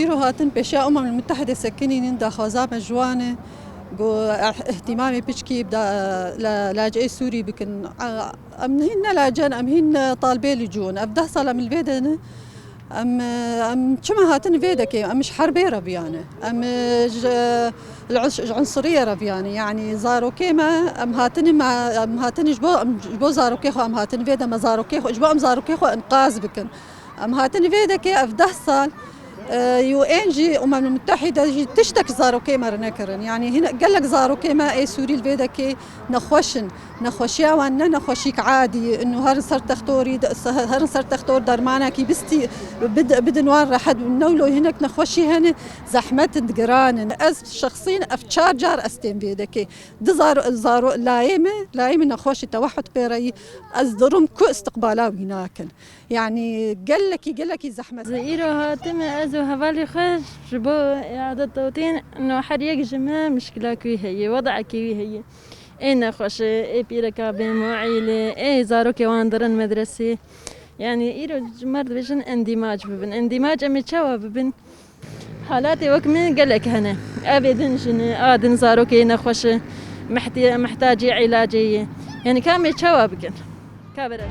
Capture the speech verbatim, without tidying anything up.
Îro hatin pêşiya Umem Mutehide sekinînin, daxwaza me ji wan e ku eh-, îhtîmamê piçkî bi da-, la-, laceyê Sûrî bikin. A-, em hîn ne lacen, em hîn talbê licûn. Ev deh sal em li vê de ne. Em, em çima hatin vê dekê? Em ji herbê re biyane. Em ji, ji uns-, ji unsuriye re biyane. Yanî zarokê me, em hatine me, em hatine ji bo, em ji bo zarokê xwe em hatine vê de, me zarokê xwe, ji bo em zarokê xwe inqaz bikin. Em hatin vê dekê ev deh sal, e, U N jî, Umem Mutehide jî tiştek zarokê me re nekirin. Yanî hine-, gelek zarokê me ê Sûrî li vê dekê nexweş in. Nexweşiya wan ne nexweşîk adî ye, ino herin ser textorî, de-, se-, herin ser textor dermanekî bistî, bid-, bidin wan rehet. Ne wilo hinek nexweşî hene, zehmet in, giran in. Ez şexsîn ev çar car ez têm vê dekê. Di zaro, zaro, layê min, layê min nexweşî tewehhud pê re yî. Ez dirim ku istiqbala wî nakin. Yanî gelekî, gelekî zehmet. Ez îro hatime, ez û hevalê xwe ji bo îade totîn, no her yek ji me mişkilek wî heye, wedekî wî heye. Ê nexweş e, ê pîreka bê muîl e, ê zarokê wan dirin medresê. Yanî îro ji me re dibêjin endîmac bibin. Endîmac em ê çawa bibin? Halatê wek min gelek hene. Ev ê din jin e, a din zarokê nexweş e, mihtî-, mihtacî îlacê ye. Yanî ka em ê çawa bikin? Ka bera.